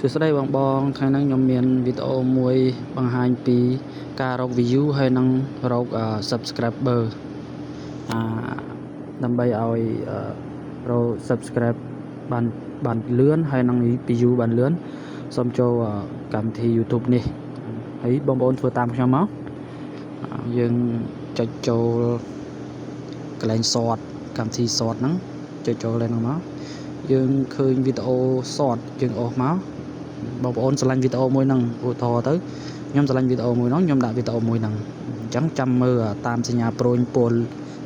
សួស្តីបងបងថ្ងៃហ្នឹងខ្ញុំមានវីដេអូមួយបង្ហាញពីការរក view ហើយនិងរក subscriber អាដើម្បីឲ្យរក subscribe បានបានលឿនហើយនិង view បានលឿនសូមចូលកម្មវិធី YouTube នេះហើយបងប្អូនធ្វើតាមខ្ញុំមកយើងចុចចូលកន្លែង short កម្មវិធី short ហ្នឹងចុចចូលកន្លែងហ្នឹងមកយើងឃើញវីដេអូ short យើងអូសមកបងប្អូនស្រឡាញ់វីដេអូមួយហ្នឹងឧទាហរណ៍ទៅខ្ញុំស្រឡាញ់វីដេអូមួយហ្នឹងខ្ញុំដាក់វីដេអូមួយហ្នឹងអញ្ចឹងចាំមើលតាមសញ្ញាព្រួញពណ៌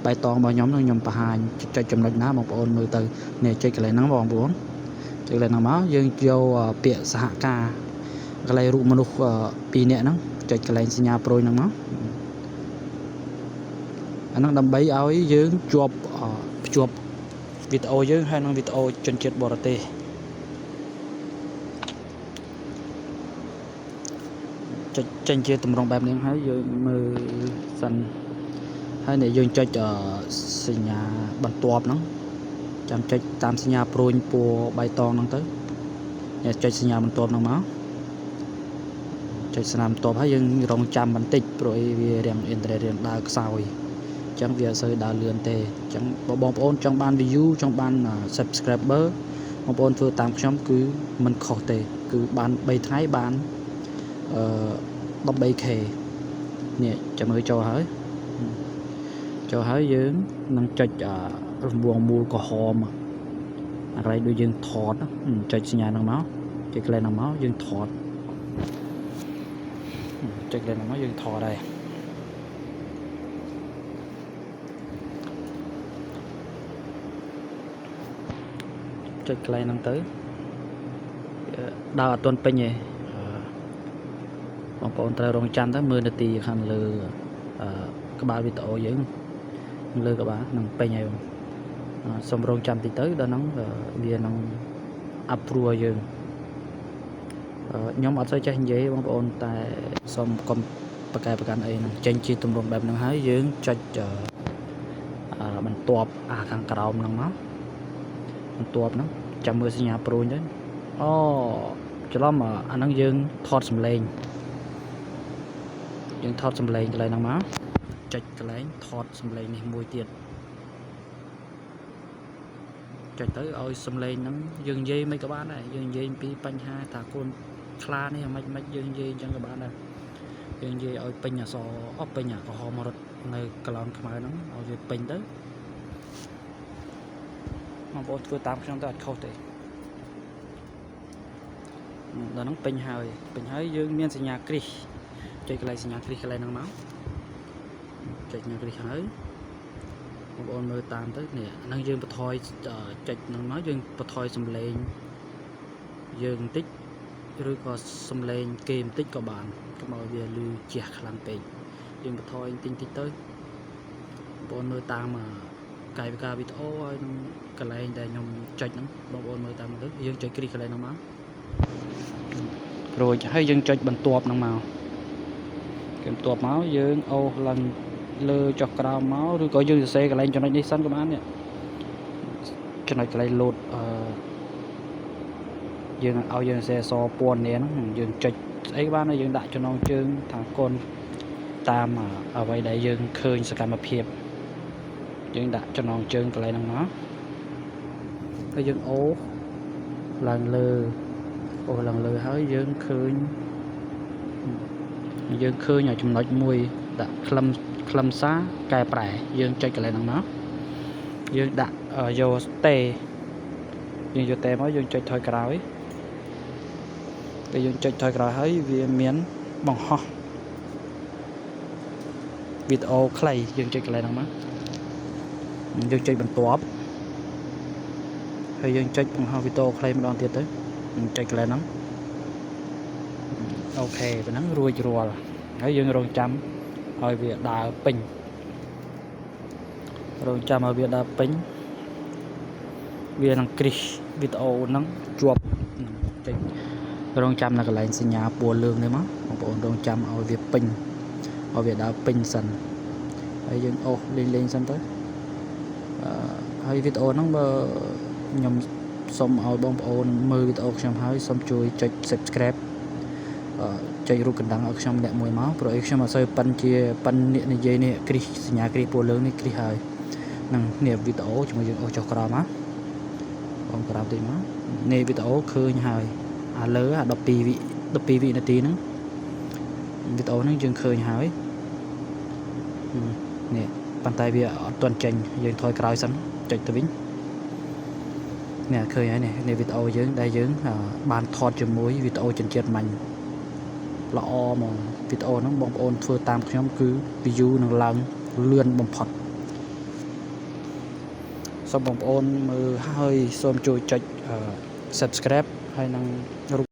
បៃតងរបស់ខ្ញុំហ្នឹងខ្ញុំបង្ហាញចុចចំណុចណាបងប្អូនមើលទៅនេះចុចកន្លែងហ្នឹងបងប្អូនចុចកន្លែងហ្នឹងមកយើងយកពាក្យសហការកន្លែងរូបមនុស្សពីរនាក់ហ្នឹងចុចកន្លែងសញ្ញាព្រួញហ្នឹងមកអាហ្នឹងដើម្បីឲ្យយើងជាប់ភ្ជាប់វីដេអូយើងហើយនិងវីដេអូជនជាតិបរទេសចុចចេញជាទម្រង់បែបនេះហើយយើងមើលសិនហើយនេះយើងចុចសញ្ញាបន្ទាប់ហ្នឹងចាំចុចតាមសញ្ញាព្រួញពណ៌បៃតងហ្នឹងទៅនេះចុចសញ្ញាបន្ទាប់ហ្នឹងមកចុចសញ្ញាបន្ទាប់ហើយយើងរងចាំបន្តិចព្រោះអីវារៀងអ៊ីនធឺណិតរៀងដើរខ្សោយអញ្ចឹងវាអត់សូវដើរលឿនទេអញ្ចឹងបើបងប្អូនចង់បាន view ចង់បាន subscriber បងប្អូនធ្វើតាមខ្ញុំគឺមិនខុសទេគឺបាន3ថ្ងៃបានអឺ 13K នេះចាំមើលចូលហើយចូលហើយយើងនឹងចុចរង្វង់មូលក្រហមអាកន្លែងដូចយើងថតចុចសញ្ញាហ្នឹងមកចុចកន្លែងហ្នឹងមកយើងថតចុចកន្លែងហ្នឹងមកយើងថតហើយចុចកន្លែងហ្នឹងទៅដើរអត់ទាន់ពេញទេបងប្អូនត្រូវរងចាំទៅមើលនាទីខាងលើក្បាលវីដេអូយើងលើក្បាលនឹងពេញហើយបងសូមរងចាំតិចទៅដល់ហ្នឹងវានឹង approve ឲ្យយើងខ្ញុំអត់សូវចេះនិយាយបងប្អូនតែសូមកុំប្រកែប្រកាន់អីហ្នឹងចេញជាទម្រង់បែបហ្នឹងហើយយើងចុចបន្ទាប់អាខាងក្រោមហ្នឹងមកបន្ទាប់ហ្នឹងចាំមើលសញ្ញាព្រួញទៅអូច្រឡំអាហ្នឹងយើងថតសំឡេងយើងថតសំឡេងកន្លែងហ្នឹងមកចុចកន្លែងថតសំឡេងនេះមួយទៀតចុចទៅឲ្យសំឡេងហ្នឹងយើងនិយាយមិនក៏បានដែរយើងនិយាយពីបញ្ហាថាកូនខ្លានេះមិនមិនយើងនិយាយអញ្ចឹងក៏បានដែរយើងនិយាយឲ្យពេញអសអស់ពេញអាក្រហមរត់នៅកឡោនខ្មៅហ្នឹងឲ្យវាពេញទៅបងប្អូនធ្វើតាមខ្ញុំទៅអត់ខុសទេដល់ហ្នឹងពេញហើយពេញហើយយើងមានសញ្ញាគ្រីសចុចកន្លែងសញ្ញាគ្រីសកន្លែងហ្នឹងមកចុចសញ្ញាគ្រីសហើយបងប្អូនមើលតាមទៅនេះហ្នឹងយើងបន្ថយចុចហ្នឹងមកយើងបន្ថយសំឡេងយើងបន្តិចឬក៏សំឡេងគេបន្តិចក៏បានកុំឲ្យវាលឺជះខ្លាំងពេកយើងបន្ថយបន្តិចតិចទៅបងប្អូនមើលតាមកាយវិការវីដេអូហើយនឹងកន្លែងដែលខ្ញុំចុចហ្នឹងបងប្អូនមើលតាមទៅយើងចុចគ្រីសកន្លែងហ្នឹងមករួចហើយយើងចុចបន្ទាប់ហ្នឹងមកគេបន្ទាប់មកយើងអូសឡើងលើចុះក្រោមមកឬក៏យើងសរសេរកន្លែងចំណុចនេះសិនក៏បាននេះចំណុចកន្លែងលោតអឺយើងឲ្យយើងសរសេរអក្សរពណ៌នាហ្នឹងយើងចុចស្អីក៏បានដែរយើងដាក់ចំណងជើងថាកូនតាមអ្វីដែលយើងឃើញសកម្មភាពយើងដាក់ចំណងជើងកន្លែងហ្នឹងមកហើយយើងអូសឡើងលើអូសឡើងលើហើយយើងឃើញយើងឃើញចំណុចមួយដាក់ខ្លឹមខ្លឹមសារកែប្រែយើងចុចកន្លែងហ្នឹងមកយើងដាក់យកតេយើងយកតេមកយើងចុចថយក្រោយពេលយើងចុចថយក្រោយហើយវាមានបង្ហោះវីដេអូខ្លីយើងចុចកន្លែងហ្នឹងមកយើងចុចបន្ទាប់ហើយយើងចុចបង្ហោះវីដេអូខ្លីម្ដងទៀតទៅចុចកន្លែងហ្នឹង OK ប៉ុណ្ណឹងរួចរាល់ហើយយើងរងចាំឲ្យវាដើរពេញរងចាំឲ្យវាដើរពេញវានឹងគ្រីសវីដេអូហ្នឹងជាប់ចុចរងចាំនៅកន្លែងសញ្ញាពណ៌លឿងនេះមកបងប្អូនរងចាំឲ្យវាពេញឲ្យវាដើរពេញសិនហើយយើងអូសលេងលេងសិនទៅអឺហើយវីដេអូហ្នឹងបើខ្ញុំ សូមឲ្យបងប្អូនមើលវីដេអូខ្ញុំហើយសូមជួយចុច Subscribe អឺចុចរូបកណ្ដឹងឲ្យខ្ញុំម្នាក់មួយមកព្រោះអីខ្ញុំអត់សូវប៉ិនជាប៉ិននេះនិយាយនេះគ្រីសសញ្ញាគ្រីសពណ៌លឿងនេះគ្រីសហើយនឹងនេះវីដេអូជាមួយយើងអូសចុះក្រោមមកបងក្រោមតិចមកនេះវីដេអូឃើញហើយអាលើអា12វិ12វិនាទីហ្នឹងវីដេអូហ្នឹងយើងឃើញហើយនេះប៉ុន្តែវាអត់ទាន់ចេញយើងថយក្រោយសិនចុចទៅវិញនេះឃើញហើយនេះនេះវីដេអូយើងដែលយើងបានថតជាមួយវីដេអូចិញ្ចៀតមាញ់ល្អហ្មងវីដេអូហ្នឹងបងប្អូនធ្វើតាមខ្ញុំគឺ view នឹងឡើងលឿនបំផុតសូមបងប្អូនមើលហើយសូមជួយចុច Subscribe ហើយនឹងរូប